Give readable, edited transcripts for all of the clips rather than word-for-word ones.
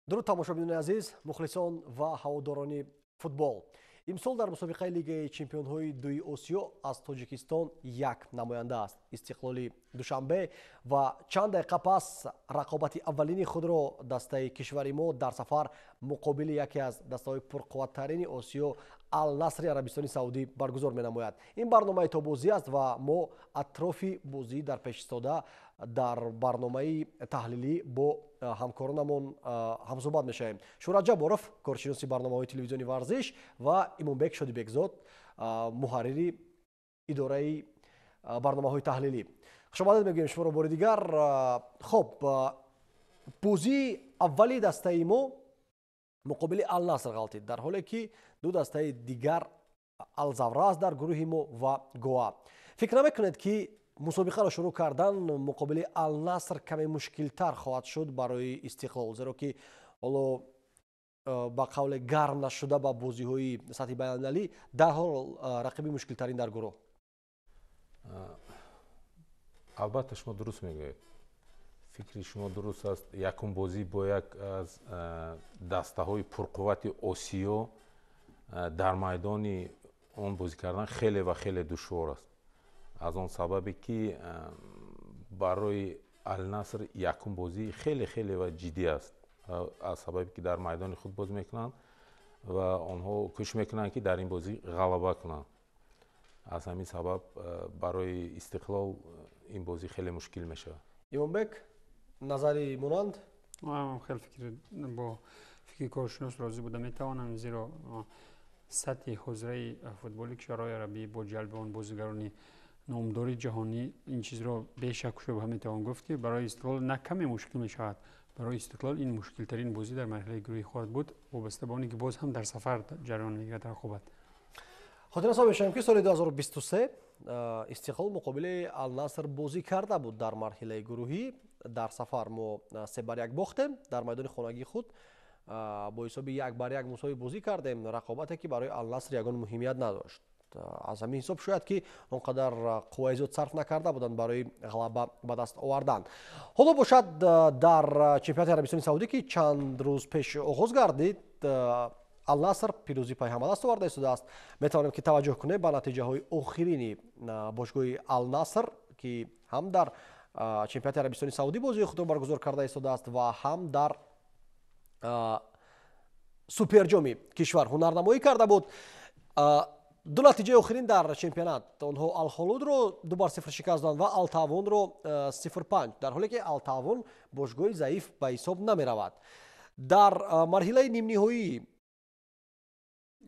Дуруд, тамошобинони азиз, мухлисон ва ҳаводорони футбол. Имсол дар мусобиқаи Лигаи чемпионҳои дуи Осиё аз Тоҷикистон як намоянда аст, Истиқлоли Душанбе, ва чанд дақиқа пас рақобати аввалини худро дастаи кишвари мо дар сафар муқобили яке аз дастаҳои пурқувваттарини Осиё, Ал-Насри Арабистони Саудӣ, баргузор менамояд. Ин барномаи Тобозӣ аст ва мо атрофи бозӣ дар пеш истода дар барномаи таҳлилӣ бо ҳамкоронамон ҳамсӯҳбат мешавем: Шӯҳрат Ҷабборов, коршиноси барномаҳои телевизиони варзиш, ва Имомбек Шодибекзод, муҳаррири идораи барномаҳои таҳлилӣ. Хушомадед мегӯем шуморо бори дигар. Хоб, бозии аввали дастаи мо муқобили Алнаср ғалтид, дар ҳоле ки ду дастаи дигар Алзавра аст дар гурӯҳи мо ва Гоа. Фикр намекунед, ки мусобиқаро шурӯъ кардан муқобили Алнаср каме мушкилтар хоҳад шуд барои Истиқлол, зеро ки ҳоло ба қавле гарм нашуда ба бозиҳои сатҳи байналмилалӣ, дарҳол рақиби мушкилтарин дар гурӯҳ? Албатта, шумо дуруст мегӯед, фикри шумо дуруст аст. Якум бозӣ бо як аз дастаҳои пурқуввати Осиё дар майдони он бозӣ кардан хеле ва хеле душвор аст, аз он сабабе ки барои Алнаср якум бозӣ хеле хеле ва ҷиддӣ аст, аз сабабе ки дар майдони худ бозӣ мекунанд ва онҳо кӯшиш мекунанд, ки дар ин бозӣ ғалаба кунанд. Аз ҳамин сабаб барои Истиқлол ин бозӣ хеле мушкил мешавад. Имомбек, назари монанд? Хеле фикр бо фикри коршинос розӣ буда метавонам, зеро сатҳи ҳозираи футболи кишварҳои арабӣ бо ҷалби он бозигарони номдори ҷаҳонӣ ин чизро бешаку шубҳа метавон гуфт, ки барои Истиқлол на каме мушкил мешавад, барои Истиқлол ин мушкилтарин бозӣ дар марҳилаи гурӯҳӣ хоҳад буд, вобаста ба оне ки боз ҳам дар сафар ҷараён мегирад рақобат. Хотиррасон мешавем, ки соли 2023 Истиқлол муқобили Алнаср бозӣ карда буд дар марҳилаи гурӯҳӣ. Дар сафар мо 3-1 бохтем, дар майдони хонагии худ бо ҳисоби 1-1 мусовӣ бозӣ кардем, рақобате ки барои Алнаср ягон муҳимият надошт. Аз ҳамин ҳисоб шояд ки он қадар қувваи зиёд сарф накарда буданд барои ғалаба ба даст овардан. Ҳоло бошад, дар чемпионати Арабистони Саудӣ, ки чанд рӯз пеш оғоз гардид, Алнаср пирӯзӣ пайҳам ба даст оварда истодааст. Метавонем, ки таваҷҷӯҳ кунем ба натиҷаҳои охирини бошгоҳи Алнаср, ки ҳам дар чемпионати Арабистони Саудӣ бозии худро баргузор карда истодааст ва ҳам дар суперҷоми кишвар ҳунарнамоӣ карда буд. Ду натиҷаи охирин дар чемпионат: онҳо Алхолудро 2-0 шикаст доданд ва Алтаавонро 0-5, дар ҳоле ки Алтаавон бошгоҳи заиф ба ҳисоб намеравад. Дар марҳилаи нимниҳоии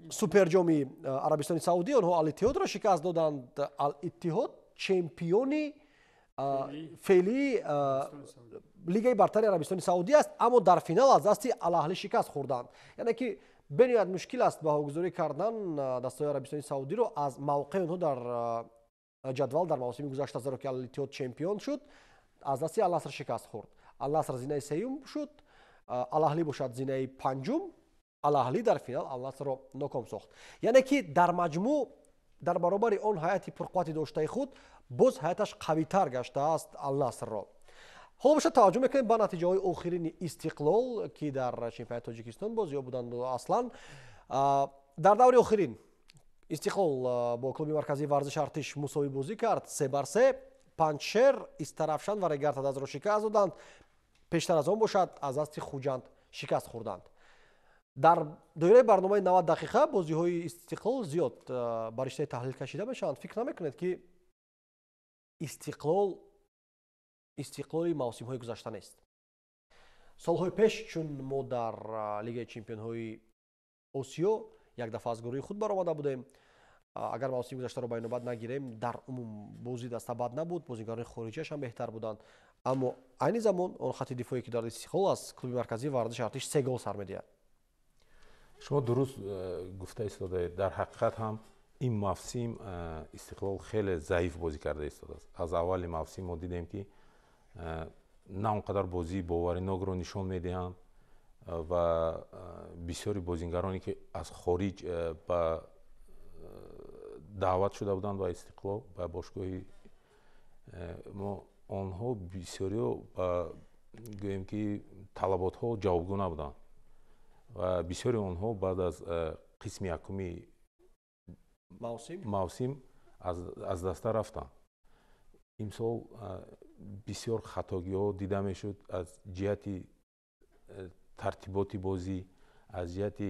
суперҷоми Арабистони Саудӣ онҳо Алиттиҳодро шикаст доданд. Алиттиҳод чемпиони феълии Лигаи бартари Арабистони Саудӣ аст, аммо дар финал аз дасти Алаҳлӣ шикаст хӯрданд. Яъне ки бениҳоят мушкил аст баҳогузорӣ кардан дастаҳои Арабистони Саудиро аз мавқеи онҳо дар ҷадвал дар мавсими гузашта, зеро ки Алиттиҳод чемпион шуд, аз дасти Алнаср шикаст хӯрд. Алнаср зинаи сеюм шуд, Алаҳлӣ бошад зинаи панҷум. Алаҳлӣ дар финал Алнасрро ноком сохт. Яъне ки дар маҷмӯъ, дар баробари он ҳайати пурқуввати доштаи худ, боз ҳайаташ қавитар гаштааст Алнасрро. Ҳоло бошад, таваҷҷӯҳ мекунем ба натиҷаҳои охирини Истиқлол, ки дар чемпионати Тоҷикистон бозиҳо буданд. Аслан дар даври охирин Истиқлол бо клуби марказии варзиши Артиш мусовӣ бозӣ кард 3-3. Панҷшер Истаравшан ва Регартадазро шикаст доданд. Пештар аз он бошад, аз дасти Хуҷанд шикаст хӯрданд. Дар доираи барномаи 90 дақиқа бозиҳои Истиқлол зиёд ба риштаи таҳлил кашида мешаванд. Фикр намекунед, ки Истиқлол Истиқлоли мавсимҳои гузашта нест? Солҳои пеш, чун мо дар Лигаи чемпионҳои Осиё як дафъа аз гурӯҳи худ баромада будем, агар мавсими гузаштаро ба инобат нагирем, дар умум бозии даста бад набуд, бозигарони хориҷиаш ҳам беҳтар буданд, аммо айни замон он хати дифоие, ки дар Истиқлол, аз клуби марказии варзиши Артиш се гол сар медиҳад. Шумо дуруст гуфта истодаед. Дар ҳақиқат ҳам ин мавсим Истиқлол хеле заиф бозӣ карда истодааст. Аз аввали мавсим мо дидем, ки на он қадар бозии боваринокро нишон медиҳанд ва бисёри бозингароне, ки аз хориҷ ба даъват шуда буданд ба Истиқлол, ба бошгоҳи мо, онҳо бисёриҳо ба, гӯем ки, талаботҳо ҷавобгӯ набуданд. Ва бисёри онҳо баъд аз қисми якуми мавсим аз даста рафтанд. Имсол бисёр хатогиҳо дида мешуд аз ҷиҳати тартиботи бозӣ, аз ҷиҳати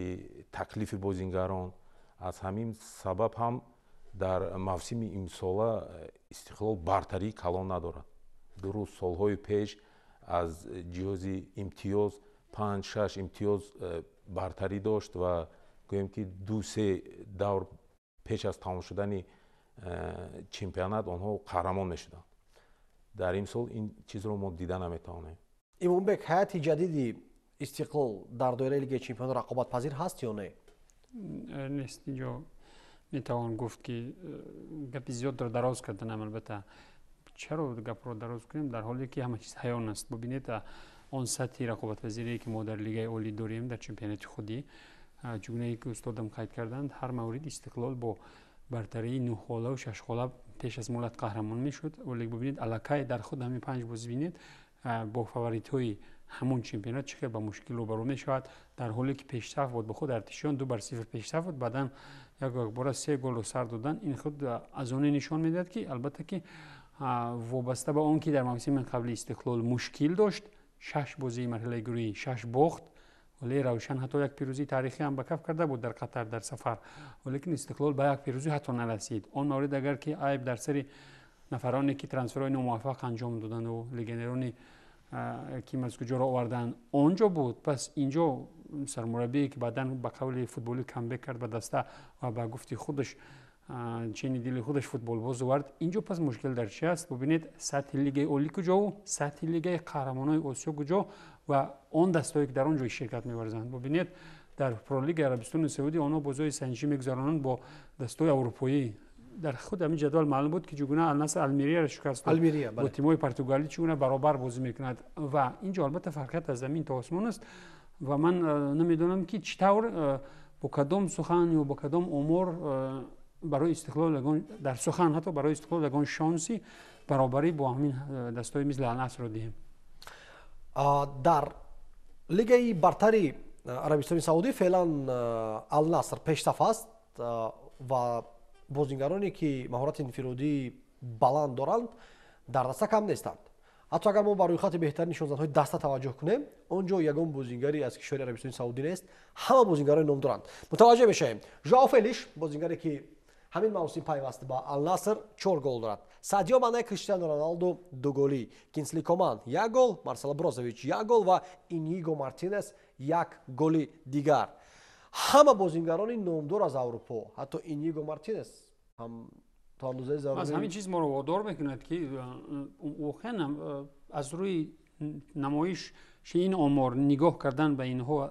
таклифи бозингарон. Аз ҳамин сабаб ҳам дар мавсими имсола Истиқлол бартарии калон надорад. Дуруст, солҳои пеш аз ҷиҳози имтиёз 5-6 имтиёз бартарӣ дошт ва гӯем ки 2-3 давр пеш аз тамом шудани чемпионат онҳо қаҳрамон мешуданд. Дар имсол ин чизро мо дида наметавонем. Имомбек, ҳайати ҷадиди Истиқлол дар доираи Лигаи чемпионон рақобатпазир ҳаст ё не? Нест. Инҷо метавон гуфт, ки гапи зиёдро дароз карданам. Албатта, чаро гапро дароз кунем, дар ҳоле ки ҳама чиз ҳаён аст? Бубинед, он сатҳи рақобатпазирие, ки мо дар Лигаи олӣ дорем, дар чемпионати худӣ, чугунае ки устодам қайд карданд, ҳар маврид Истиқлол бо бартарии 9 холаву 6 хола пеш аз муҳлат қаҳрамон мешуд. Вале бубинед, аллакай дар худ ҳамин панҷ бозӣ, бинед, бо фаворитҳои ҳамон чемпионат чӣ хел ба мушкил рӯбарӯ мешавад, дар ҳоле ки пешсаф буд. Бо худ Артишиён 2-0 пешсаф буд, баъдан якбора се голро сар додан. Ин худ аз оне нишон медиҳад, ки албатта ки вобаста ба он ки дар мавсими қабли Истиқлол мушкил дошт, шаш бозии марҳилаи гурӯҳӣ, шаш бохт, вале Равшан ҳатто як пирӯзии таърихӣ ҳам ба каф карда буд дар Қатар дар сафар, валекин Истиқлол ба як пирӯзӣ ҳатто нарасид. Он маврид агар ки айб дар сари нафароне, ки трансферҳои номуваффақ анҷом доданду легионерони ки аз куҷоро оварданд, он ҷо буд, пас инҷо сармураббие, ки баъдан ба қавли футболӣ камбек кард ба даста ва ба гуфти худаш чени дили худаш футболбоз овард инҷо, пас мушкил дар чи аст? Бубинед, сатҳи Лигаи олӣ куҷову сатҳи Лигаи қаҳрамонои Осиё куҷо ва он дастҳое, ки дар он ҷо ширкат меварзанд. Бубинед, дар Пролигаи Арабистони Саудӣ онҳо бозиҳои санҷишӣ мегузаронанд бо дастҳои аврупоӣ. Дар худ ҳамин ҷадвал маълум буд, ки чугуна Алнаср Алмерияро шикаст, бо тимҳои португалӣ чугуна баробар бозӣ мекунад. Ва инҷо албатта фарқият аз замин то осмон аст. Ва ман намедонам, ки чӣ тавр, бо кадом сухан ё бо кадом омор барои Истиқлол ягон дар сухан, ҳатто барои Истиқлол ягон шонси баробарӣ бо ҳамин дастҳои мисли Алнасрро диҳем. Дар Лигаи бартари Арабистони Саудӣ феълан Алнаср пешсаф аст ва бозингароне, ки маҳорати инфиродии баланд доранд, дар даста кам нестанд. Ҳатто агар мо ба рӯйхати беҳтарин нишонзанҳои даста таваҷҷӯҳ кунем, он ҷо ягон бозингари аз кишвари Арабистони Саудӣ нест, ҳама бозингарони ном доранд. Мутаваҷҷеҳ мешавем: Жоао Фелиш, бозингаре, ки ҳамин мавсим пайваст ба Алнаср, чор гол дорад, Садио Мане, Криштиану Роналду дуголӣ, Кинсли Коман як гол, Марсело Брозович як гол ва Иниго Мартинес як голи дигар. Ҳама бозингарони номдор аз Аврупо, ҳатто Иниго Мартинес ҳам то андозаи зарурӣ. Аз ҳамин чиз моро водор мекунад, ки воқеан аз рӯи намоиши ин омор нигоҳ кардан ба инҳо,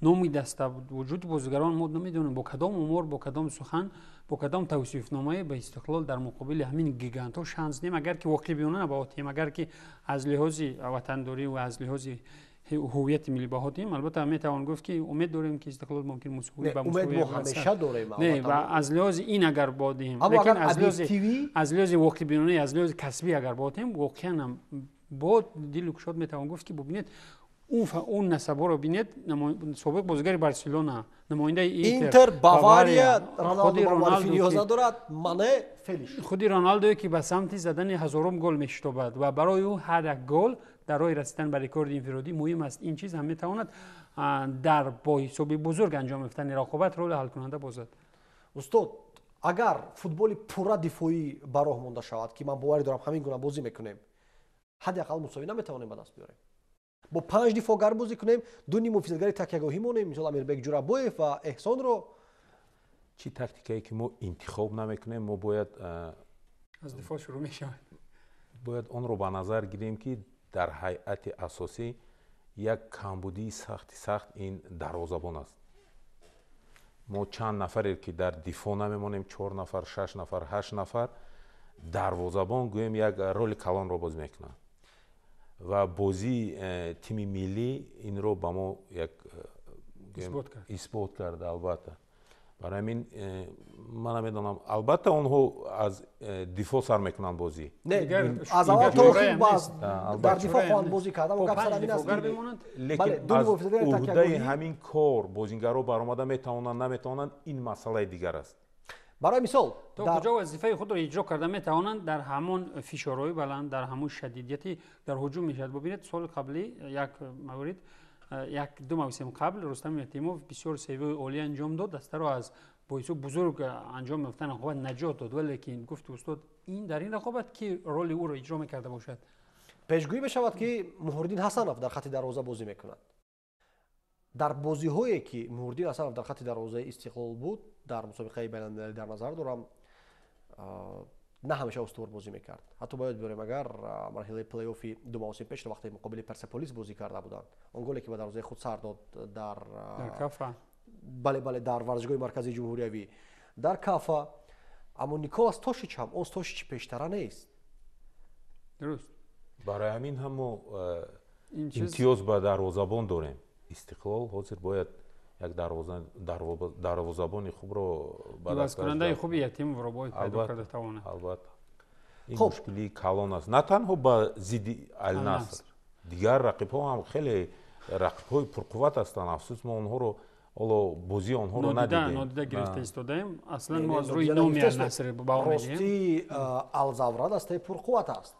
номи даста, вуҷуди бозигарон, мо намедонем, бо кадом омор, бо кадом сухан, бо кадом тавсифномае ба Истиқлол дар муқобили ҳамин гигантҳо шанс диҳем. Агар ки воқеъбинона баҳо диҳем, агар ки аз лиҳози ватандорӣ ва аз лиҳози ҳувияти миллӣ баҳо диҳем, албатта метавон гуфт, ки умед дорем, ки Истиқлол мумкин мусовӣ ба умед мо ҳамеша дорем. Не, ва аз лиҳози ин агар баҳо диҳем, лекин аз лиҳози воқеъбинона, аз лиҳози касбӣ агар баҳо диҳем, воқеан ҳам бо дилу кушод метавон гуфт, ки бубинед, он насабҳоро бинед: собиқ бозигари Барселона, намояндаи Интер, Бавария, Роналду ниёз надорад, Мане, Фелиш. Худи Роналдое, ки ба самти задани ҳазорум гол мешитобад ва барои ӯ ҳар як гол дар роҳи расидан ба рекорди инфиродӣ муҳим аст. Ин чиз ҳам метавонад дар бо ҳисоби бузург анҷом ёфтани рақобат роли ҳалкунанда бозад. Устод, агар футболи пурра дифоӣ ба роҳ монда шавад, ки ман боварӣ дорам, ҳамин гуна бозӣ мекунем, ҳадди ақал мусовӣ наметавонем ба даст биёрем? Бо панҷ дифоъгар бозӣ кунем, ду ниммуҳофизатгари такягоҳӣ монем, мисол Амирбек Ҷурабоев ва Эҳсонро. Чӣ тактикае ки мо интихоб намекунем, мо бояд аз дифоъ шурӯъ мешавад. Бояд онро ба назар гирем, ки дар ҳайати асосӣ як камбудии сахти сахт ин дарвозабон аст. Мо чанд нафаре ки дар дифоъ намемонем, чор нафар, шаш нафар, ҳашт нафар, дарвозабон гӯем як роли калонро бозӣ мекунад ва бозии тими миллӣ инро ба мо як исбот кард, албатта. Барои ҳамин ман намедонам, албатта онҳо аз дифоъ сар мекунанд бозӣ. Не, аз аввал то охир дар дифоъ хоҳанд бозӣ кард, аммо гап сар ҳамин аст, лекин аз уҳдаи ҳамин кор бозингарҳо баромада метавонанд, наметавонанд, ин масъалаи дигар аст. Барои мисол, то куҷо вазифаи худро иҷро карда метавонанд дар ҳамон фишорҳои баланд, дар ҳамон шадидияти дар ҳуҷум мешавад. Бубинед, соли қаблӣ як маврид, як ду мавсим қабл Рустам Ятимов бисёр севои олӣ анҷом дод, дастаро аз боису бузург анҷом ёфтан рақобат наҷот дод, валекин гуфт устод, ин дар ин рақобат ки роли ӯро иҷро мекарда бошад. Пешгӯӣ мешавад, ки Муҳриддин Ҳасанов дар хатти дарвоза бозӣ мекунад. Дар бозиҳое ки Муҳриддин Ҳасанов дар хатти дарвозаи Истиқлол буд, дар мусобиқаи байналмилалӣ дар назар дорам, на ҳамеша устувор бозӣ мекард. Ҳатто бояд биёрем, агар марҳилаи плей-оффи ду мавсим пешро вақте муқобили Персеполис бозӣ карда буданд, он голе ки ба дарвозаи худ сар дод дар Кафа, бале, бале, дар варзишгоҳи марказии ҷумҳуриявӣ дар Кафа. Аммо Николас Тошич ҳам он Тошичи пештара нест. Дуруст. Барои ҳамин ҳам мо имтиёз ба дарвозабон дорем. Истиқлол ҳозир бояд як дарвозабони хубро ивазкунандаи хуби Ятимовро бояд пайдо карда тавонад. Албатта, ин мушкилии калон аст, на танҳо ба зидди Алнаср, дигар рақибҳо ҳам хеле рақибҳои пурқувват ҳастанд. Афсӯс, мо онҳоро ҳоло бозии онҳоро надидем, нодида гирифта истодаем. Аслан мо аз рӯи номи Алнаср баҳо медиҳем. Рости, Алзавра дастаи пурқувват аст.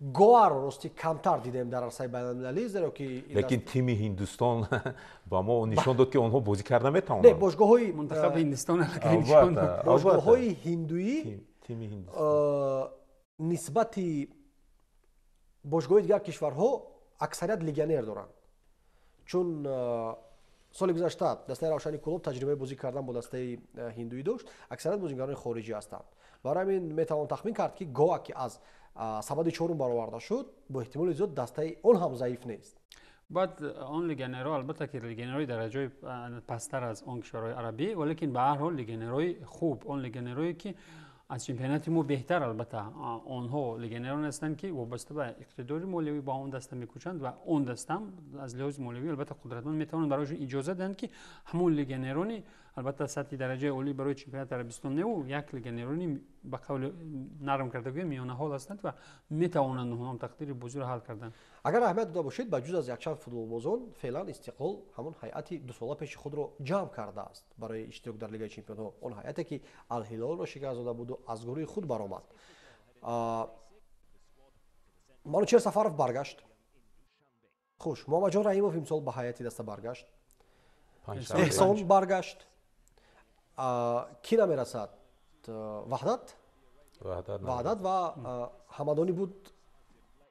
Гоаро рости камтар дидем дар арсаи байналмилалӣ, зеро ки лекин тими Ҳиндустон ба мо нишон дод, ки онҳо бозӣ карда метавонанд. Не, бошгоҳҳои мунтахаби Ҳиндустон аллакай нишон дод. Бошгоҳҳои ҳиндуӣ нисбати бошгоҳи дигар кишварҳо аксарият легионер доранд, чун соли гузашта дастаи Равшани Кӯлоб таҷрибаи бозӣ кардан бо дастаи ҳиндуӣ дошт, аксарият бозигарони хориҷӣ ҳастанд. Барои ҳамин метавон тахмин кард, ки Гоа, ки аз сабади чорум бароварда шуд, бо эҳтимоли зиёд дастаи он ҳам заиф нест. Баъд он легионерҳо, албатта ки легионерҳои дараҷаи пасттар аз он кишварҳои арабӣ, валекин ба ҳар ҳол легионерҳои хуб, он легионерҳое ки аз чемпионати мо беҳтар, албатта онҳо легионерон ҳастанд, ки вобаста ба иқтидори молиявӣ ба он даста мекӯчанд ва он дастам аз лиҳози молиявӣ албатта қудратманд метавонанд барояшон иҷоза диҳанд, ки ҳамон легионерони албатта сатҳи дараҷаи олӣ барои чемпионати Арабистон неву як легионерони ба қавли нарм карда гӯем миёнаҳол ҳастанд ва метавонанд онҳо тақдири бозиро ҳал карданд. Агар аҳамият дода бошед, ба ҷуз аз якчанд футболбозон, феълан Истиқлол ҳамон ҳайати дусола пеши худро ҷамъ кардааст барои иштирок дар Лигаи чемпионҳо, он ҳайате ки Алҳилолро шикаст дода буду аз гурӯҳи худ баромад. Манучер Сафаров баргашт, хуш, Муҳаммадҷон Раҳимов имсол ба ҳайати даста баргашт, Эҳсон баргашт. Кӣ намерасад? Ваҳдат, Ваҳдат ва Ҳамадонӣ буд.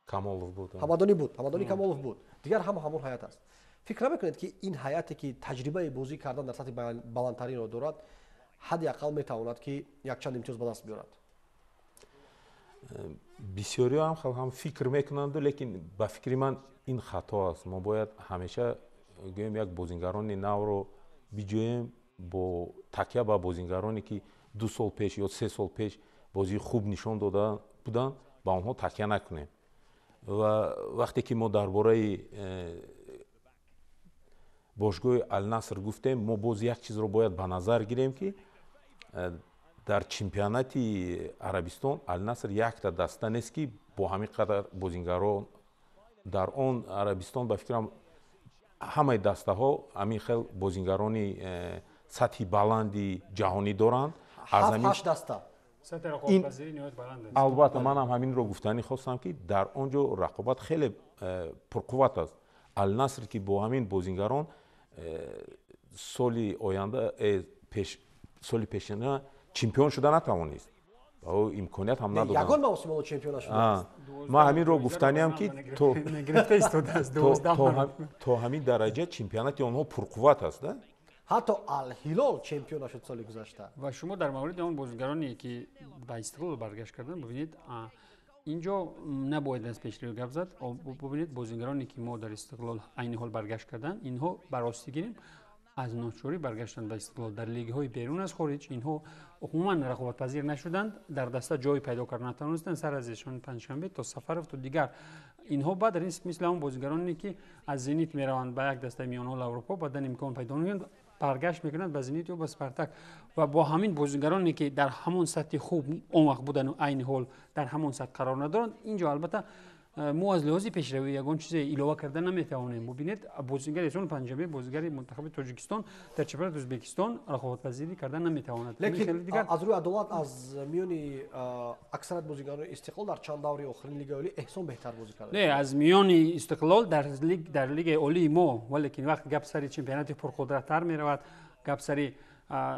Камолов буд. Ҳамадонӣ буд, Ҳамадонӣ Камолов буд. Дигар ҳама ҳамон ҳаят аст. Фикр намекунед, ки ин ҳаяте, ки таҷрибаи бозӣ кардан дар сатҳи баландтаринро дорад, ҳадди ақал метавонад, ки якчанд имтиёз ба даст биёрад? Бисёриҳо ҳам хел ҳам фикр мекунанду, лекин ба фикри ман ин хато аст. Мо бояд ҳамеша гӯем як бозингарони навро биҷӯем, бо такя ба бозингароне ки 2 сол пеш ё 3 сол пеш бозии хуб нишон дода буданд, ба онҳо такя накунем. Ва вақте ки мо дар бораи бошгоҳи Алнаср гуфтем, мо боз як чизро бояд ба назар гирем, ки дар чемпионати Арабистон Алнаср якта даста нест, ки бо ҳамин қадар бозингарон. Дар он Арабистон, ба фикрам, ҳамаи дастаҳо ҳамин хел бозингарони сатҳи баланди ҷаҳонӣ доранд. Ҳашт даста. Албатта, манам ҳаминро гуфтанӣ хостам, ки дар он ҷо рақобат хеле пурқувват аст. Алнаср, ки бо ҳамин бозингарон соли оянда, соли пешина чемпион шуда натавонист, ба ӯ имконият ҳам надоданд. Ягон мавсим ҳоло чемпион нашудааст. Ман ҳаминро гуфтаниам, ки то ҳамин дараҷа чемпионати онҳо пурқувват аст. Ҳатто Алҳилол чемпион нашуд соли гузашта. Ва шумо дар мавриди он бозигароне, ки ба Истиқлол баргашт карданд, бибинед, инҷо набояд аз пешрӯ гап зад. Бибинед, бозигароне, ки мо дар Истиқлол айни ҳол баргашт карданд, инҳо ба ростӣ гирем аз ночорӣ баргаштанд ба Истиқлол. Дар лигаҳои берун аз хориҷ инҳо умуман рақобатпазир нашуданд, дар даста ҷой пайдо карда натавонистанд, сар аз эшони Панҷшанбе то Сафаров то дигар инҳо. Баъд дар ин мисли ҳамон бозигароне, ки аз Зенит мераванд ба як дастаи миёнҳоли Аврупо, баъдан имкон пайдо мекунанд. Баргашт мекунад ба Зенит ё ба Спартак ва бо ҳамин бозигароне, ки дар ҳамон сатҳи хуб он вақт будану айни ҳол дар ҳамон сатҳ қарор надоранд. Инҷо албатта мо аз лиҳози пешравӣ ягон чизе илова карда наметавонем. Бубинед, бозигари Эҳсон Панҷаби, бозигари мунтахаби Тоҷикистон дар чемпионати Ӯзбекистон рақобатпазирӣ карда наметавонад. Лекин аз рӯи адолат, аз миёни аксарият бозигарони Истиқлол дар чанд даври охирини Лигаи Олӣ Эҳсон беҳтар бозӣ карда. Не, аз миёни Истиқлол дар Лигаи Олии мо, валекин вақт гап сари чемпионати пурқудраттар меравад, гап сари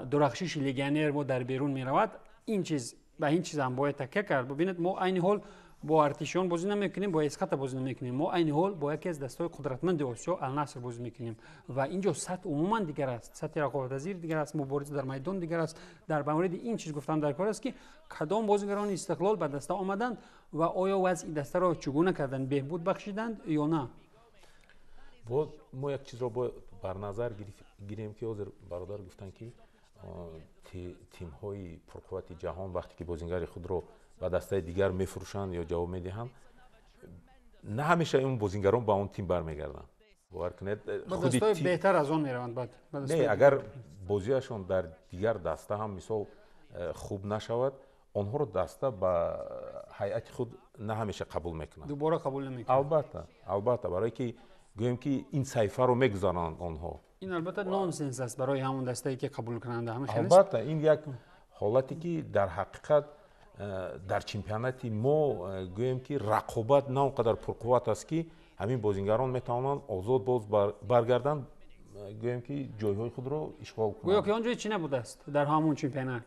дурахшиши легионер мо дар берун меравад, ин чиз ба ин чиз ҳам бояд такя кард. Бубинед, мо айни ҳол бо Артишиён бозӣ намекунем, бо Эсхата бозӣ намекунем, мо айни ҳол бо яке аз дастаҳои қудратманди Осиё, Алнаср, бозӣ мекунем ва инҷо сатҳ умуман дигар аст, сатҳи рақобатпазир дигар аст, мубориза дар майдон дигар аст. Дар мавриди ин чиз гуфтан дар кор аст, ки кадом бозигарони Истиқлол ба даста омаданд ва оё вазъи дастаро чӣ гуна карданд, беҳбуд бахшиданд ё на. Боз мо як чизро бояд бар назар гирем, ки ҳозир бародар гуфтанд, ки тимҳои пурқуввати ҷаҳон вақте ки бозингари худро ба дастаи дигар мефурӯшанд ё ҷавоб медиҳанд, на ҳамеша он бозингарон ба он тим бармегарданд, бовар кунед. Дастаҳои беҳтар аз он мераванд баъд. Не, агар бозиашон дар дигар даста ҳам, мисол, хуб нашавад, онҳоро даста ба ҳайати худ на ҳамеша қабул мекунад. Дубора қабул намекунад. Албатта, албатта, барое ки гӯем ки ин саҳифаро мегузаронанд онҳо. Ин албатта нонсенс аст барои ҳамон дастае, ки қабул кунанда. Албатта, ин як ҳолате, ки дар ҳақиқат дар чемпионати мо, гӯем ки, рақобат на он қадар пурқувват аст, ки ҳамин бозингарон метавонанд озод боз баргарданд, гӯем ки, ҷойҳои худро ишғол кунанд. Гӯё ки он ҷо чӣ набудааст дар ҳамон чемпионат.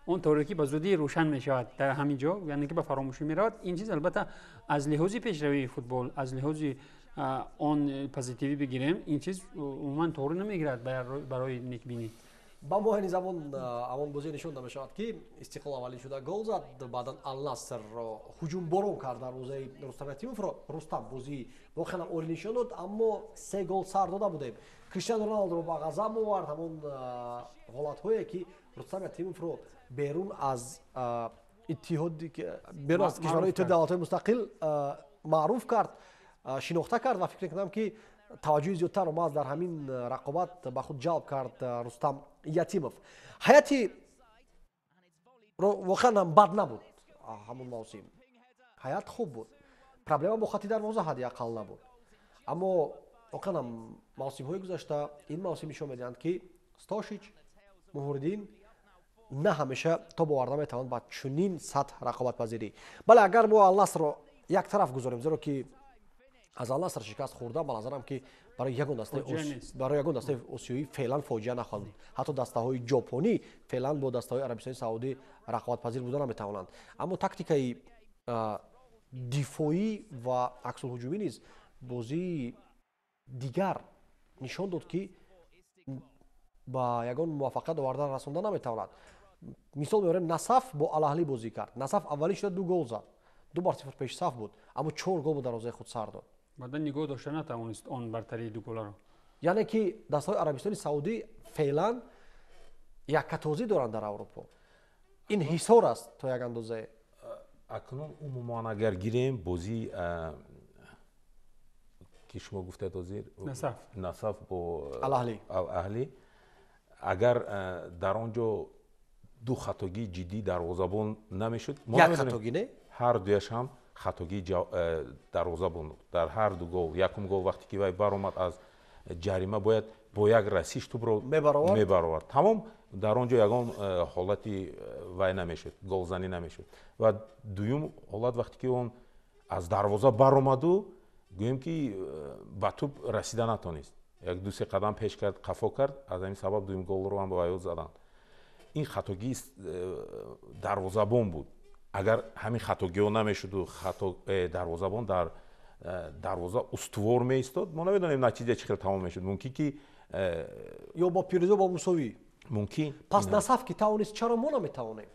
Он торикӣ ба зудӣ рӯшан мешавад дар ҳамин ҷо, яъне ки ба фаромӯшӣ меравад. Ин чиз албатта аз лиҳози пешравии футбол, аз лиҳози он позитивӣ бигирем, ин чиз умуман тоғрӣ намегирад барои некбинӣ. Ба мо айни замон ҳамон бозӣ нишон дода мешавад, ки Истиқлол аввалин шуда гол зад, баъдан Алнасрро ҳуҷумборон кард дарвозаи Рустам Ятимовро. Рустам бозии воқеан ҳам олӣ нишон дод, аммо се гол сар дода будем. Криштиану Роналдоро ба ғазаб овард ҳамон ҳолатҳое, ки Рустам Ятимовро берун аз иттиҳоди, берун аз кишварҳои Иттиҳоди Давлатҳои Мустақил маъруф кард, шинохта кард ва фикр мекунам, ки таваҷҷӯҳи зиёдтарро маҳз дар ҳамин рақобат ба худ ҷалб кард Рустам Ятимов. Ҳайати воқеан ҳам бад набуд ҳамон мавсим, ҳайат хуб буд, проблема бо хати дарвоза ҳадди ақал набуд, аммо воқеан ҳам мавсимҳои гузашта, ин мавсим нишон медиҳанд, ки Стошич, Муҳуриддин на ҳамеша тоб оварда метавонад ба чунин сатҳ рақобатпазирӣ. Бале, агар мо Алнасрро як тараф гузорем, зеро ки аз Алнаср шикаст хӯрдан, ба назарам, ки барои ягон дастаи осиёӣ феълан фоҷиа нахоҳад буд. Ҳатто дастаҳои ҷопонӣ феълан бо дастаҳои Арабистони Саудӣ рақобатпазир буда наметавонанд. Аммо тактикаи дифоӣ ва аксулҳуҷумӣ низ бозии дигар нишон дод, ки ба ягон муваффақият оварда расонда наметавонад. Мисол меорем: Насаф бо Алаҳлӣ бозӣ кард. Насаф аввалин шуда ду гол зад, 2-0 пешсаф буд, аммо чор гол бо дарвозаи худ сар дод. Баъдан нигоҳ дошта натавонист он бартарии дуголаро. Яъне ки дастаҳои Арабистони Саудӣ феълан яккатозӣ доранд дар Аврупо. Ин ҳисор аст то як андозае. Акнун умуман агар гирем бозӣ, ки шумо гуфтед ҳозир, Насаф бо Алаҳлӣ, агар дар он ҷо ду хатогии ҷиддии дарвозабон намешуд. Як хатогӣ, не? Ҳар дуяш ҳам хатогии дарвозабон дар ҳар ду гол. Якум гол, вақте ки вай баромад аз ҷарима, бояд бо як расиш тӯбро мебаровард, тамом, дар он ҷо ягон ҳолати вай намешуд, голзанӣ намешуд. Ва дуюм ҳолат, вақте ки он аз дарвоза баромаду, гӯем ки, ба тӯб расида натонист, як ду се қадам пеш кард, қафо кард, аз ҳамин сабаб дуюм голро ҳам ба вайо заданд. Ин хатогии дарвозабон буд. Агар ҳамин хатогиҳо намешуду дарвозабон дар дарвоза устувор меистод, мо намедонем, натиҷа чӣ хел тамом мешуд. Мумкин ки ё бо пирӯзӣ, бо мусовӣ. Мумкин. Пас Насаф ки тавонист, чаро мо наметавонем?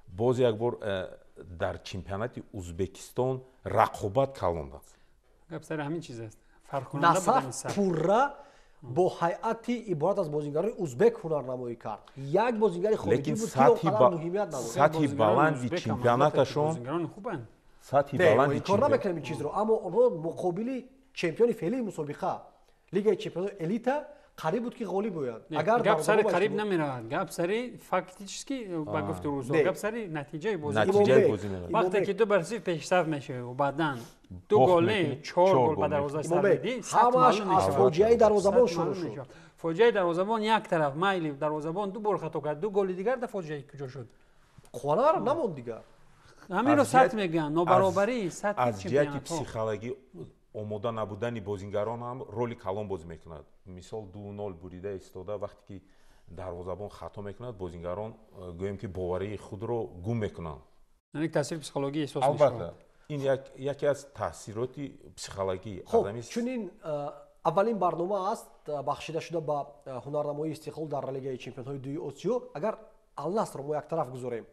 Боз як бор, дар чемпионати Узбекистон рақобат калон аст. Гап сари ҳамин чиз аст. Насаф пурра бо ҳайати иборат аз бозингарони узбек ҳунарнамоӣ кард. Як бозингари хориҷӣ буд, ки он қадар муҳимият надошт. Сатҳи баланди чемпионаташон, сатҳи баланди, инкор намекунем ин чизро, аммо онҳо муқобили чемпиони феълии мусобиқа, Лигаи чемпионои элита, Қариб буд, ки ғолиб оянд. Агар гап сари қариб намеравад, гап сари фактически, ба гуфти рӯзо, гап сари натиҷаи бозӣ. Вақте ки 2-0 пешсаф мешавӣ ва баъдан ду гол не, чор гол ба дарвоза сар медиҳӣ, ҳамааш аз фоҷиаи дарвозабон шурӯъ шуд. Фоҷиаи дарвозабон як тараф, майли, дарвозабон ду бор хато кард, ду голи дигар да фоҷиаи куҷо шуд? Қувванарам намонд дигар. Ҳаминро сатҳ мегӯянд, нобаробарии сатҳи. Аз ҷиҳати психологӣ омода набудани бозингарон ҳам роли калон бозӣ мекунад. Мисол, 2-0 бурида истода, вақте ки дарвозабон хато мекунад, бозингарон гӯем ки боварии худро гум мекунанд. Яъне таъсири психологӣ эҳсос. Албатта, ин яке аз таъсироти психологӣ. Хуб, чунин аввалин барнома аст, бахшида шуда ба ҳунарнамоии Истиқлол дар Лигаи чемпионҳои дуи Осиё. Агар Алнасрро мо яктараф гузорем,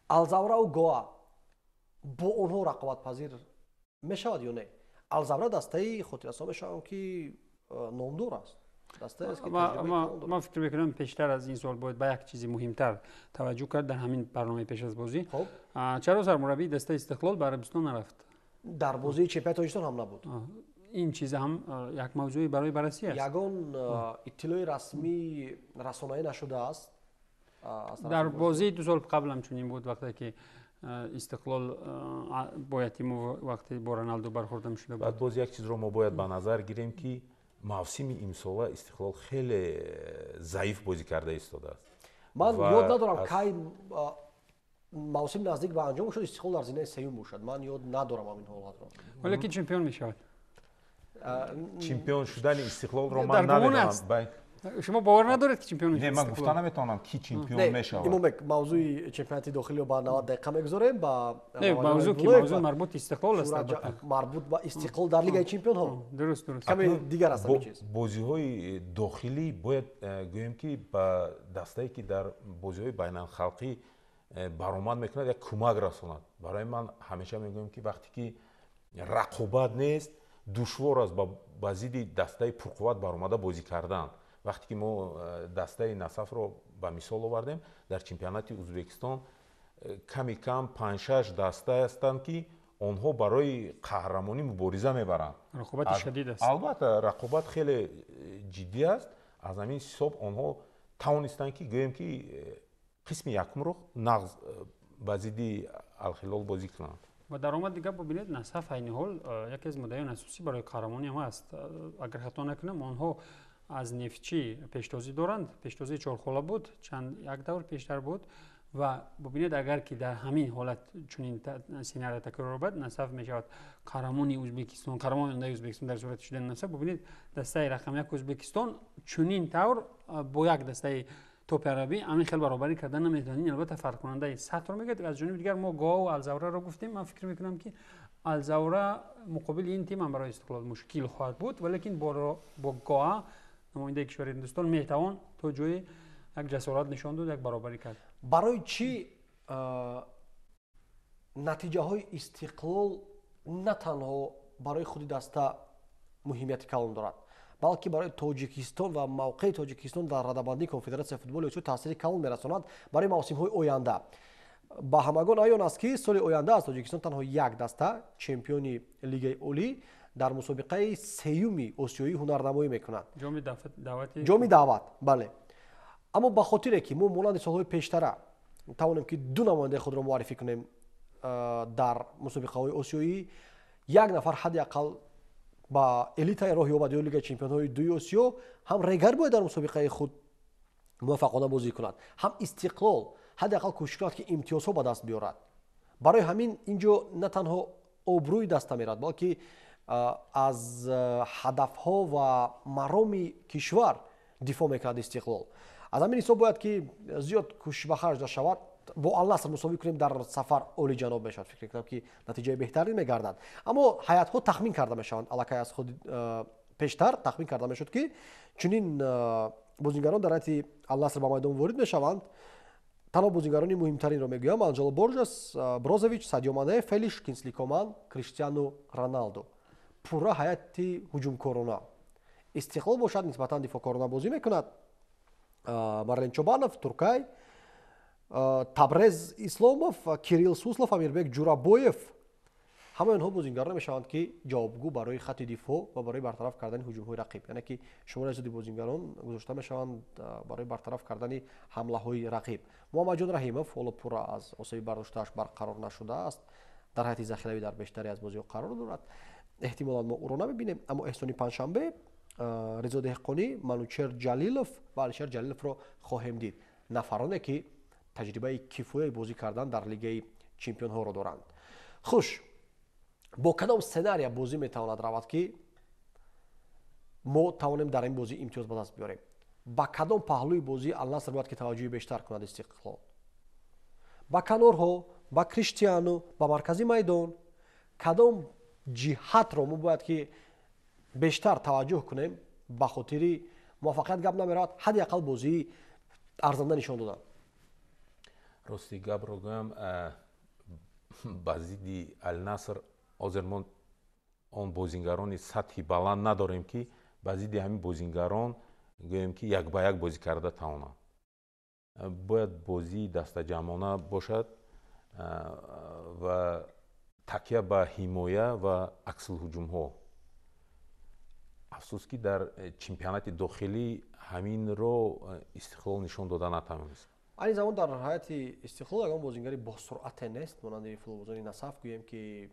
Алзавраву Гоа бо онҳо рақобатпазир мешавад ё не? Алзавра дастаи, хотиррасон мешавам, ки номдор аст. Ман фикр мекунам, пештар аз ин суол бояд ба як чизи муҳимтар таваҷҷӯҳ кард дар ҳамин барномаи пеш аз бозӣ. Чаро сармураббии дастаи Истиқлол ба Арабистон нарафт? Дар бозии чемпионати Тоҷикистон ҳам набуд. Ин чиз ҳам як мавзӯи барои баррасӣ аст. Ягон иттилои расмӣ расонаӣ нашудааст. Дар бозии 2 сол қабл ҳам чунин буд, вақте ки Истиқлол бо Ятимов, вақте бо Роналду бархӯрда мешуда буд. Баъд боз як чизро мо бояд ба назар гирем, ки мавсими имсола Истиқлол хеле заиф бозӣ карда истодааст. Ман ёд надорам, кай мавсим наздик ба анҷом шуд, Истиқлол дар зинаи сеюм бошад. Ман ёд надорам ҳамин ҳолатро. Валекин чемпион мешавад. Чемпион шудани Истиқлолро ман намедонам. Шумо бовар надоред, ки чемпион мешавад? Не, ман гуфта наметавонам, ки чемпион мешавад. Имомбек, мавзӯи чемпионати дохилиро ба 90 дақиқа мегузорем, ба Не, мавзӯ ки мавзӯ марбут Истиқлол аст. Марбут ба Истиқлол дар Лигаи чемпионҳо. Дуруст, дуруст. Каме дигар аст ҳамин чиз. Бозиҳои дохилӣ бояд гӯем, ки ба дастае, ки дар бозиҳои байналхалқӣ баромад мекунад, як кӯмак расонад. Барои ман ҳамеша мегӯем, ки вақте ки рақобат нест, душвор аст ба зидди дастаи пурқувват баромада бозӣ кардан. Вақте ки мо дастаи Насафро ба мисол овардем, дар чемпионати Узбекистон ками кам панҷшаш даста ҳастанд, ки онҳо барои қаҳрамонӣ мубориза мебаранд. Рақобати шадид аст. Албатта, рақобат хеле ҷиддӣ аст. Аз ҳамин ҳисоб онҳо тавонистанд, ки гӯем ки қисми якумро нағз ба зидди Алхилол бозӣ кунанд. Ва даромад дигар бубинед, Насаф айни ҳол яке аз муддаиёни асосӣ барои қаҳрамонӣ ҳам аст. Агар хато накунам, онҳо аз Нефтчӣ пештозӣ доранд. Пештозии чорхола буд, чанд як давр пештар буд. Ва бубинед, агар ки дар ҳамин ҳолат чунин сценарий такрор ёбад, Насаф мешавад қаҳрамони Узбекистон, қаҳрамони ояндаи Узбекистон. Дар сурати шудани Насаф, бубинед, дастаи рақами як Узбекистон чунин тавр бо як дастаи топи арабӣ ҳамин хел баробарӣ карда наметавонад. Ин албатта фарқкунандаи сатҳро мегӯяд. Аз ҷониби дигар мо Гоаву Алзавраро гуфтем. Ман фикр мекунам, ки Алзавра муқобили ин тим ҳам барои Истиқлол мушкил хоҳад буд, валекин бо Гоа, намояндаи кишвари Ҳиндустон, метавон то ҷое як ҷасорат нишон дод, як баробарӣ кард. Барои чӣ натиҷаҳои Истиқлол на танҳо барои худи даста муҳимияти калон дорад, балки барои Тоҷикистон ва мавқеи Тоҷикистон дар радабандии Конфедератсияи футболи Осиё таъсири калон мерасонад барои мавсимҳои оянда? Ба ҳамагон аён аст, ки соли оянда аз Тоҷикистон танҳо як даста, чемпиони Лигаи Олӣ, дар мусобиқаи сеюми осиёӣ ҳунарнамоӣ мекунад. Ҷоми даъват, бале. Аммо ба хотире ки мо монанди солҳои пештара тавонем, ки ду намояндаи худро муаррифӣ кунем дар мусобиқаҳои осиёӣ, як нафар ҳадди ақал ба элитаи роҳ ёбад ё Лигаи чемпионҳои дуи Осиё, ҳам Регар бояд дар мусобиқаи худ муваффақона бозӣ кунад, ҳам Истиқлол ҳадди ақал кӯшиш кунад, ки имтиёзҳо ба даст биёрад. Барои ҳамин ин ҷо на танҳо обрӯи даста меравад, балки аз ҳадафҳо ва мароми кишвар дифоъ мекунад Истиқлол. Аз ҳамин ҳисоб бояд, ки зиёд кӯшиш ба харҷ нашавад. Бо Алнаср мусовӣ кунем дар сафар, олиҷаноб мешавад. Фикр мекунам, ки натиҷаи беҳтарин мегардад. Аммо ҳайатҳо тахмин карда мешаванд. Аллакай аз худ пештар тахмин карда мешуд, ки чунин бозингарон дар ҳайати Алнаср ба майдон ворид мешаванд. Танҳо бозингарони муҳимтаринро мегӯям: Анҷело Боржас, Брозович, Садио Мане, Фелиш, Кинсли Коман, Криштиану Роналдо. Пурра ҳайати ҳуҷумкорона. Истиқлол бошад, нисбатан дифоъкорона бозӣ мекунад. Марлен Чобанов, Туркай, Табрез Исломов, Кирилл Суслов, Амирбек Ҷурабоев. Ҳамаи онҳо бозингарон мешаванд, ки ҷавобгӯ барои хатти дифоъ ва барои бартараф кардани ҳуҷумҳои рақиб, яъне ки шумораи зиёди бозингарон гузошта мешаванд барои бартараф кардани ҳамлаҳои рақиб. Муҳаммадҷон Раҳимов ҳоло пурра аз осеби бардоштааш барқарор нашудааст, дар ҳайати захиравӣ дар бештаре аз бозиҳо қарор дорад, эҳтимолан мо ӯро намебинем. Аммо Эҳсони Панҷшанбе, Ризо Деҳқонӣ, Манучер Ҷалилов ва Алишер Ҷалиловро хоҳем дид, нафароне ки таҷрибаи кифояи бозӣ кардан дар Лигаи чемпионҳоро доранд. Хуш, бо кадом сценария бозӣ метавонад равад, ки мо тавонем дар ин бозӣ имтиёз ба даст биёрем? Ба кадом паҳлӯи бозии Алнаср бояд ки таваҷҷӯҳи бештар кунад Истиқлол? Ба канорҳо, ба Криштиану, ба маркази майдон? Кадом ҷиҳатро мо бояд ки бештар таваҷҷӯҳ кунем ба хотири муваффақият? Гап намеравад, ҳадди ақал бозии арзанда нишон додан. Рости гапро гӯям, ба зидди Алнаср ҳозир мо он бозингарони сатҳи баланд надорем, ки ба зидди ҳамин бозингарон гӯем, ки як ба як бозӣ карда тавонанд. Бояд бозии дастаҷамъона бошад ва такя ба ҳимоя ва аксулҳуҷумҳо. Афсӯс, ки дар чемпионати дохилӣ ҳаминро Истиқлол нишон дода натавонист. Айни замон дар ҳайати Истиқлол ягон бозингари босуръате нест, монанди футболбозони Насаф, гӯем ки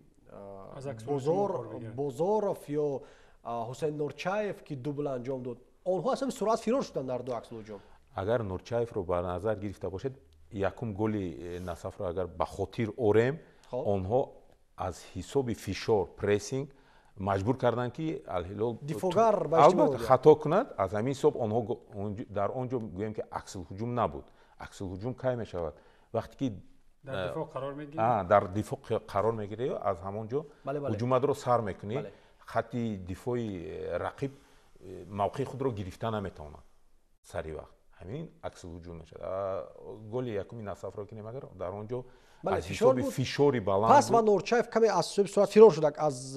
Бозоров ё Ҳусайн Нурчаев, ки дубл анҷом дод. Онҳо аз ҳами суръат фирор шуданд дар ду аксулҳуҷум. Агар Нурчаевро ба назар гирифта бошед, якум голи Насафро агар ба хотир орем, онҳо аз ҳисоби фишор, прессинг маҷбур карданд, ки Алҳилол дифогар албатта хато кунад. Аз ҳамин ҳисоб онҳо дар он ҷо, гӯем ки, аксулҳуҷум набуд. Аксулҳуҷум кай мешавад? Вақте ки дар дифоъ қарор мегирӣ, аз ҳамон ҷо ҳуҷуматро сар мекунӣ, хатти дифои рақиб мавқеи худро гирифта наметавонад сари вақт, ҳамин аксулҳуҷум мешавад. Голи якуми Насафро кинем агар, дар он ҷо аз ҳисоби фишори баланд пас ва Нурчаев каме аз ҳисоби суръат фирор шудак аз,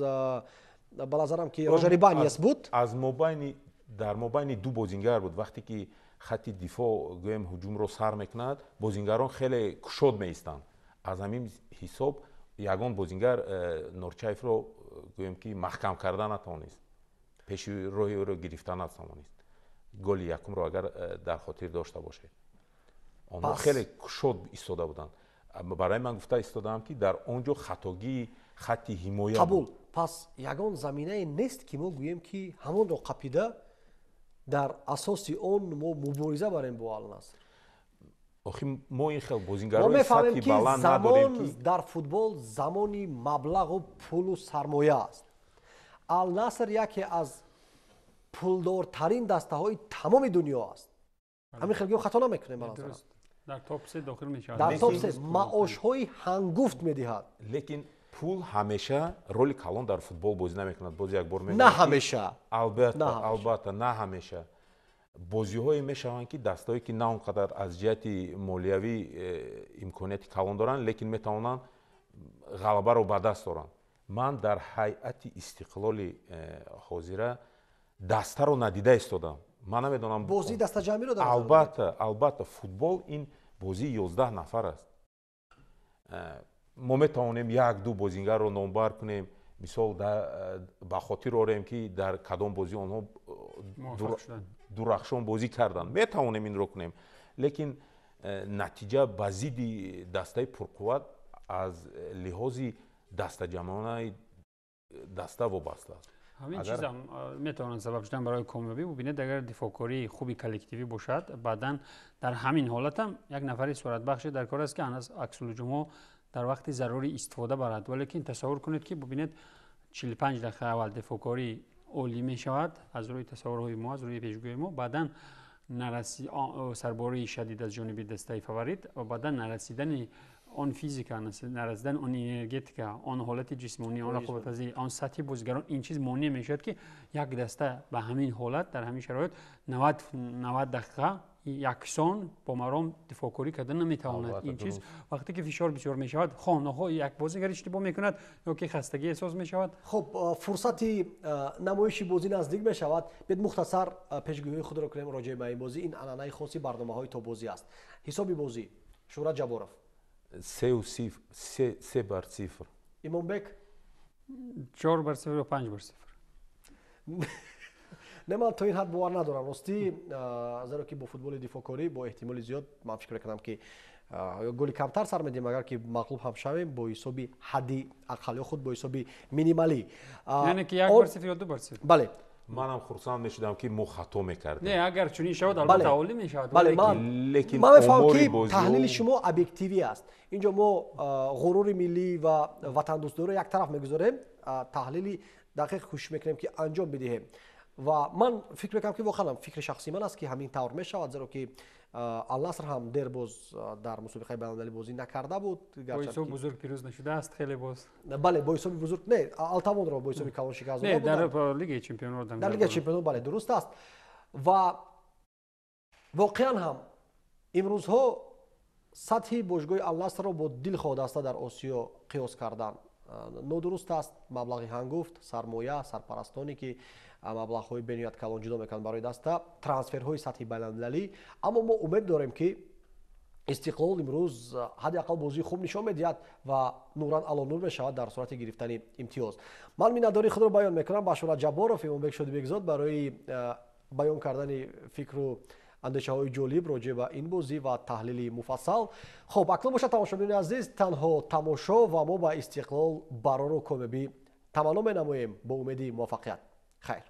ба назарам, ки Рожер Ибаньес буд. Аз мобайни, дар мобайни ду бозингар буд. Вақте ки хатти дифоъ, гӯем, ҳуҷумро сар мекунад, бозингарон хеле кушод меистанд. Аз ҳамин ҳисоб ягон бозингар Нурчаевро, гӯем ки, маҳкам карда натавонист, пеши роҳи ӯро гирифта натавонист. Голи якумро агар дар хотир дошта бошед, онҳо хеле кушод истода буданд. Барои ман гуфта истодаам, ки дар он ҷо хатогии хатти ҳимоя. Қабул. Пас ягон заминае нест, ки мо гӯем, ки ҳамонро қапида, дар асоси он мо мубориза барем бо Алнаср. Охи мо ин хел бозингарои сатҳи баланд надорем, ки дар футбол замони маблағу пулу сармоя аст. Алнаср яке аз пулдортарин дастаҳои тамоми дунё аст. Ҳамин хел гӯем, хато намекунем, ба назарам. Дар топ се дохил мешавад. Дар топ се, маошҳои ҳангуфт медиҳад. Лекин пул ҳамеша роли калон дар футбол бозӣ намекунад. Боз як бор. На ҳамеша. Албатта, албатта, на ҳамеша. Бозиҳое мешаванд, ки дастаҳое, ки на он қадар аз ҷиҳати молиявӣ имконияти калон доранд, лекин метавонанд ғалабаро ба даст оранд. Ман дар ҳайати Истиқлоли ҳозира дастаро надида истодам, ман намедонам. Бозии дастаҷамъиро. Албатта, албатта, футбол ин бозии 11 нафар аст. Мо метавонем як ду бозингарро номбар кунем, мисол, ба хотир орем, ки дар кадом бозӣ онҳо дурахшон бозӣ карданд, метавонем инро кунем, лекин натиҷа ба зидди дастаи пурқувват аз лиҳози дастаҷамъонаи даста вобаста аст. Ҳамин чизам метавонад сабаб шудан барои комёбӣ. Бубинед, агар дифоъкории хуби коллективӣ бошад, баъдан дар ҳамин ҳолатам як нафари суратбахше дар кор аст, ки аз аксулҳуҷумҳо дар вақти зарурӣ истифода барад. Валекин тасаввур кунед, ки, бубинед, 45 дақиқа аввал дифоъкорӣ олӣ мешавад аз рӯи тасаввурҳои мо, аз рӯи пешгӯии мо, баъдан сарбории шадид аз ҷониби дастаи фаворит ва баъдан нарасидани он физика, нарасидани он энергетика, он ҳолати ҷисмонӣ, он рақобатпазирӣ, он сатҳи бозигарон, ин чиз монеъ мешавад, ки як даста ба ҳамин ҳолат, дар ҳамин шароит 90 дақиқа яксон бо маром дифоъкорӣ карда наметавонад. Ин чиз вақте ки фишор бисёр мешавад, хонаҳо як бозигар иштибоҳ мекунад ё ки хастагӣ эҳсос мешавад. Хуб, фурсати намоиши бозӣ наздик мешавад. Биед, мухтасар пешгӯиҳои худро кунем роҷеъ ба ин бозӣ. Ин анъанаи хоси барномаҳои Тобозӣ аст. Ҳисоби бозӣ, Шӯҳрат Ҷабборов? 3-0. Имомбек? 4-0 ё 5-0. Не, ман то ин ҳад бовар надорам, ростӣ, зеро ки бо футболи дифоъкорӣ бо эҳтимоли зиёд ман фикр мекунам, ки голи камтар сар медиҳем, агар ки мағлуб ҳам шавем, бо ҳисоби ҳадди ақал ё худ бо ҳисоби минималӣ. Яъне ки 1-0 ё 2-0. Бале. Манам хурсанд мешудам, ки мо хато мекардем. Не, агар чунин шавад, албатта, олӣ мешавад. Бале, лекин ман мефаҳмам, омори ки бозиҳо таҳлили шумо объективӣ аст. Инҷо мо ғурури миллӣ ва ватандӯстдориро як тараф мегузорем, таҳлили дақиқ кӯшиш мекунем, ки анҷом бидиҳем. Ва ман фикр мекунам, ки воқеан фикри шахсии ман аст, ки ҳамин тавр мешавад, зеро ки Алнаср ҳам дер боз дар мусобиқаи байналмилалӣ бозӣ накарда буд. Бо ҳисоби бузург пирӯз нашудааст хеле боз. Бале, бо ҳисоби бузург не, Алтавонро бо ҳисоби калон шикаст. Не, дар Лигаи чемпионро. Дар Лигаи чемпионо, бале, дуруст аст. Ва воқеан ҳам имрӯзҳо сатҳи бошгоҳи Алнасрро бо дилхоҳ даста дар Осиё қиёс кардан нодуруст аст. Маблағи ҳангуфт, сармоя, сарпарастоне, ки маблағҳои бениҳоят калон ҷудо мекунанд барои даста, трансферҳои сатҳи байналмилалӣ. Аммо мо умед дорем, ки Истиқлол имрӯз ҳадди ақал бозии хуб нишон медиҳад ва нуран ало нур мешавад дар сурати гирифтани имтиёз. Ман миннатдории худро баён мекунам ба Шӯҳрат Ҷабборов, Имомбек Шодибекзод барои баён кардани фикру андешаҳои ҷолиб роҷеъ ба ин бозӣ ва таҳлили муфассал. Хуб, акнун бошад, тамошобинони азиз, танҳо тамошо ва мо ба Истиқлол барору комёбӣ таманно менамоем бо умеди муваффақият. Хайр.